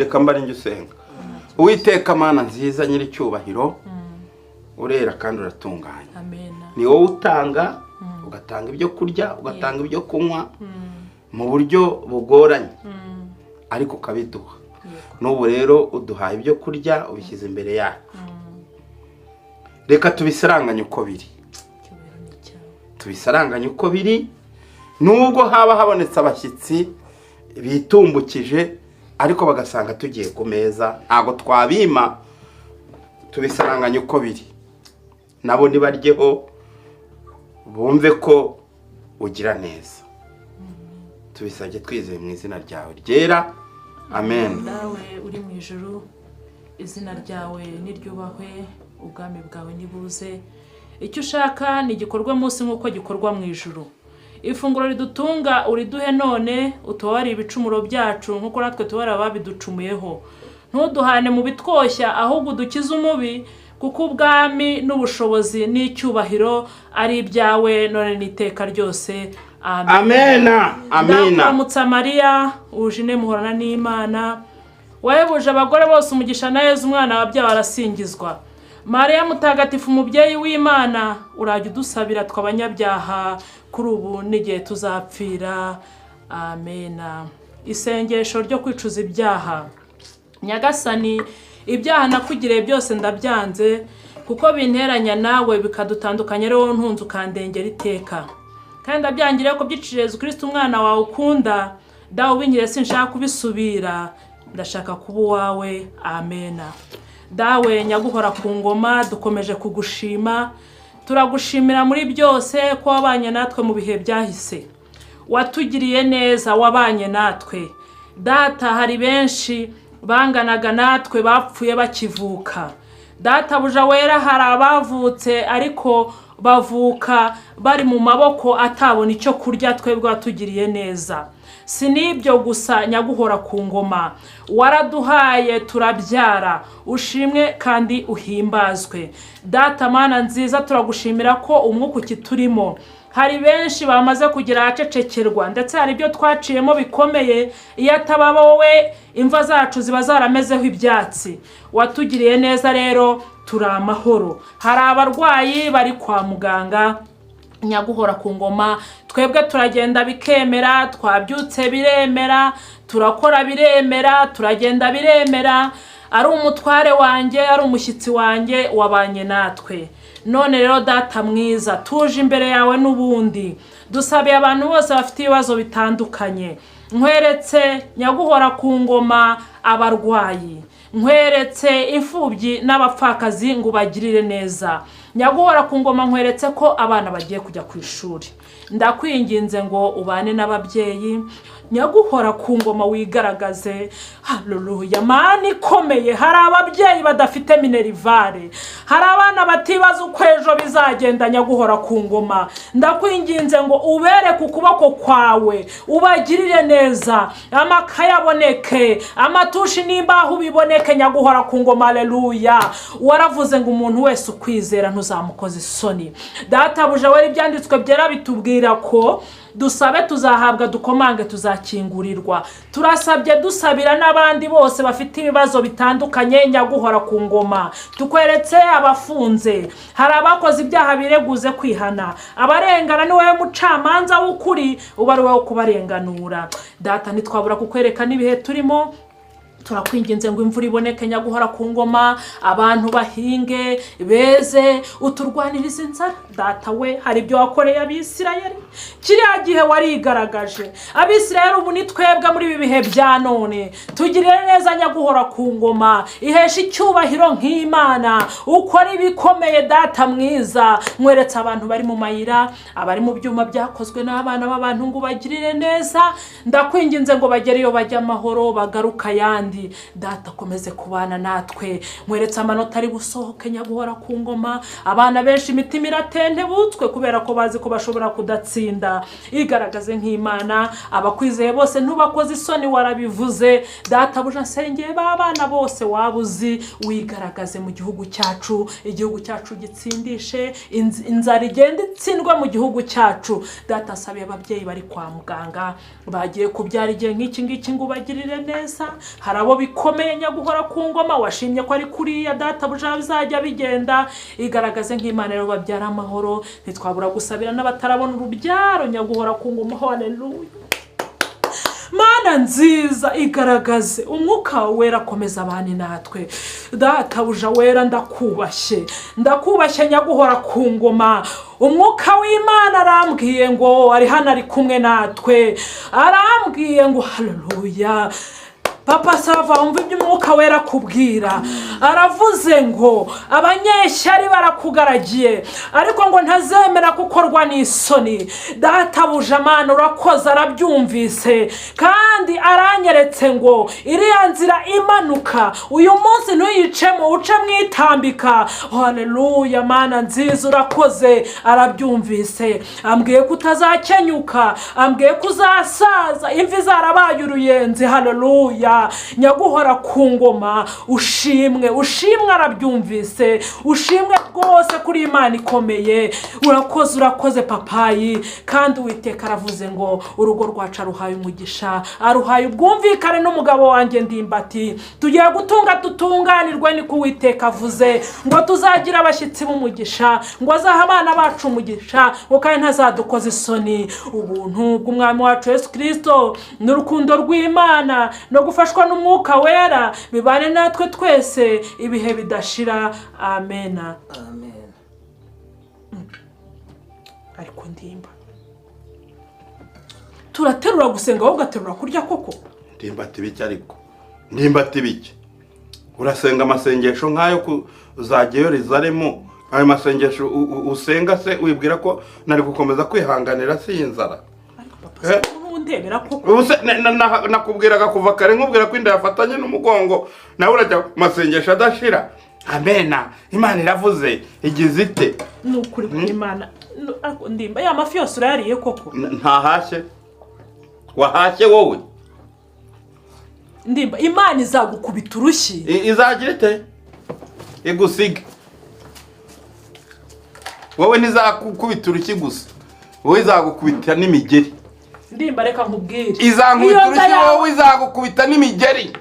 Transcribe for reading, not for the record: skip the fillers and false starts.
Reka mba ari usenga. Uwiteka Mana nziza, nyir'icyubahiro, urera kandi uratunganya. Amena. Ni wowe utanga, ugatanga ibyo kurya, ugatanga ibyo kunywa mu buryo bugoranye, ariko ukabiduha. N'ubu rero uduhaye ibyo kurya, ubishyize imbere yacu. Reka tubisaranganye uko biri. Icyubahiro ni icyawe. Tubisaranganye uko biri, nubwo haba habonetse abashyitsi bitumbukije ariko bagasanga tugiye ku meza, ntabwo twabima. Tubisaranganye uko biri, nabo nibaryeho bumve ko ugira neza. Tubisabye twizeye mu izina ryawe ryera, amen. Dawe uri mu ijuru, izina ryawe niryubahwe, ubwami bwawe nibuze, icyo ushaka ni igikorwa munsi nk'uko gikorwa mu ijuru. Ifunguro ridutunga uriduhe none, utubabarire ibicumuro byacu nk'uko natwe tubara ababiducumuyeho. Ntuduhane mu bitwoshya, ahubwo udukize umubi, kuko ubwami n'ubushobozi n'icyubahiro ari ibyawe none n'iteka ryose. Amen. Amena, amena. Ndakuramutsa Mariya, wuje muhorana n'Imana, wahebuje abagore bose umugisha, na Yezu umwana wabyawe arasingizwa. Mariya mutagatifu, umubyeyi w'Imana, urajya udusabira twe abanyabyaha, kuri ubu n'igihe tuzapfira. Amena. Isengesho ryo kwicuza ibyaha. Nyagasani, ibyaha nakugiriye byose ndabyanze, kuko binteranya nawe bikadutandukanya, ari wowe ntunze ukandengera iteka. Kandi ndabyangiriye ko byicishije Yezu Kristo umwana wawe ukunda. Dawe ubinkire, sinshaka kubisubira, ndashaka kuba uwawe. Amena. Dawe nyaguhora ku ngoma, dukomeje kugushima. Turagushimira muri byose ko wabanye natwe mu bihe byahise, watugiriye neza, wabanye natwe. Data, hari benshi banganaga natwe bapfuye bakivuka. Databuja wera, hari abavutse ariko bavuka bari mu maboko atabona icyo kurya, twebwe watugiriye neza. Si n'ibyo gusa, nyaguhora ku ngoma, waraduhaye turabyara. Ushimwe kandi uhimbazwe. Data Mana nziza, turagushimira ko umwuka ukiturimo. Hari benshi bamaze kugira ahacecekerwa, ndetse hari ibyo twaciyemo bikomeye, iyo ataba wowe imva zacu ziba zaramezeho ibyatsi. Watugiriye neza rero, turi amahoro. Hari abarwayi bari kwa muganga, nyaguhora ku ngoma, twebwe turagenda bikemera, twabyutse biremera, turakora biremera, turagenda biremera. Ari umutware wanjye, ari umushyitsi wanjye, wabanye natwe. None rero Data mwiza, tuje imbere yawe n'ubundi dusabiye abantu bose bafite ibibazo bitandukanye. Nkweretse, nyaguhora ku ngoma, abarwayi, nkweretse imfubyi n'abapfakazi ngo ubagirire neza. Nyaguhora ku ngoma, nkweretse ko abana bagiye kujya ku ishuri, ndakwinginze ngo ubane n'ababyeyi. Nyaguhora ku ngoma, wigaragaze. Haleluya, Mana ikomeye. Hari ababyeyi badafite minerval, hari abana batibaza uko ejo bizagenda. Nyaguhora ku ngoma, ndakwinginze ngo ubereke ukuboko kwawe, ubagirire neza, amakaye aboneke, amatushi n'imbaho biboneke. Nyaguhora ku ngoma, haleluya, waravuze ngo umuntu wese ukwizera ntuzamukoze isoni. Databuja wera, ibyanditswe byera bitubwira ko dusabe tuzahabwa, dukomange tuzakingurirwa. Turasabye, dusabira n'abandi bose bafite ibibazo bitandukanye. Nyaguhora ku ngoma, tukweretse abafunze. Hari abakoze ibyaha bireguze kwihana. Abarengana, ni wowe mucamanza w'ukuri, uba ari wowe kubarenganura. Data, ntitwabura kukwereka n'ibihe turimo. Turakwinginze ngo imvura iboneke, nyaguhora ku ngoma, abantu bahinge beze, uturwanirize inzara. Data we, hari ibyo wakoreye Abisirayeli kiriya gihe, warigaragaje. Abisirayeli ubu ni twebwe muri ibi bihe bya none. Tugirire neza, nyaguhora ku ngoma, ihesha icyubahiro nk'Imana, ukora ibikomeye. Data mwiza, nkweretse abantu bari mu mayira, abari mu byuma byakozwe n'abana b'abantu, ngo ubagirire neza. Ndakwinginze ngo bagere iyo bajya amahoro, bagaruka ayandi. Data, akomeze kubana natwe. Nkweretse amanota ari busohoke, nyaguhora ku ngoma. Abana benshi imitima iratentebutswe kubera ko bazi ko bashobora kudatsinda. Igaragaze nk'Imana, abakwizeye bose ntubakoze isoni, warabivuze. Databuja, nsengeye ba bana bose waba uzi, wigaragaze mu gihugu cyacu, igihugu cyacu gitsindishe inzara, igenda itsindwe mu gihugu cyacu. Data, asabiye ababyeyi bari kwa muganga bagiye kubyara igihe nk'iki ngiki ngo ubagirire neza. Hari Hari abo bikomeye, nyaguhora ku ngoma, washimye ko ari kuriya databuja bizajya bigenda. Igaragaze nk'Imana rero, babyara amahoro. Ntitwabura gusabira n'abatarabona urubyaro, nyaguhora ku ngoma. Haleluya! Mana nziza, igaragaze. Umwuka wera akomeza abane natwe. Databuja wera, ndakubashye, ndakubashye, nyaguhora ku ngoma. Umwuka w'Imana arambwiye ngo ari hano, ari kumwe natwe. Arambwiye ngo haleluya. Papa Sava, wumva ibyo Umwuka Wera akubwira. Aravuze ngo abanyeshyari barakugaragiye, ariko ngo ntazemera gukorwa n'isoni. Databuja Mana, urakoze, arabyumvise. Kandi aranyeretse ngo iriya nzira imanuka uyu munsi ntuyicemo, uce mwitambika. Haleluya! Mana nziza, urakoze, arabyumvise. Ambwiye ko utazakenyuka, ambwiye ko uzasaza imvi zarabaye uruyenzi. Haleluya! Nyaguhora ku ngoma, ushimwe, ushimwe, arabyumvise. Ushimwe rwose kuri Imana ikomeye. Urakoze, urakoze papayi. Kandi Uwiteka aravuze ngo urugo rwacu aruhaye umugisha, aruhaye ubwumvikane n'umugabo wanjye Ndimbati. Tugiye gutunga dutunganirwe, niko Uwiteka avuze. Ngo tuzagira abashyitsi b'umugisha, ngo azaha abana bacu umugisha, ngo kandi ntazadukoza isoni. Ubuntu bw'Umwami wacu Yesu Kirisito n'urukundo rw'Imana no gufashwa n'Umwuka Wera bibane natwe twese ibihe bidashira. Amena. Amen. Ariko ndimba, turaterura gusenga, wowe ugaterura kurya koko? Ndimbati bike, ariko Ndimbati bike, urasenga amasengesho nk'ayo kuzajya Yerusalemu. Ayo masengesho usenga se, wibwira ko nari gukomeza kwihanganira si iyi nzara? Ariko papa, Eh? ntundebera koko? Ubu se nakubwiraga kuva kare, nkubwira ko inda yafatanye n'umugongo, nawe urajya mu masengesho adashira. Amena, Imana iravuze, igize ite? Ni ukuri kw'Imana. Ariko ndimba, ya mafi yose urayariye koko? Ntahashye, wahashye wowe. Ndimba, Imana izagukubita urushyi. Izagira ite? Igusige wowe. Ntizakukubita urushyi gusa, wowe izagukubita n'imigeri. Ndimba, reka nkubwire. Izankubita Iyo nda urushyi yawe wowe, izagukubita n'imigeri.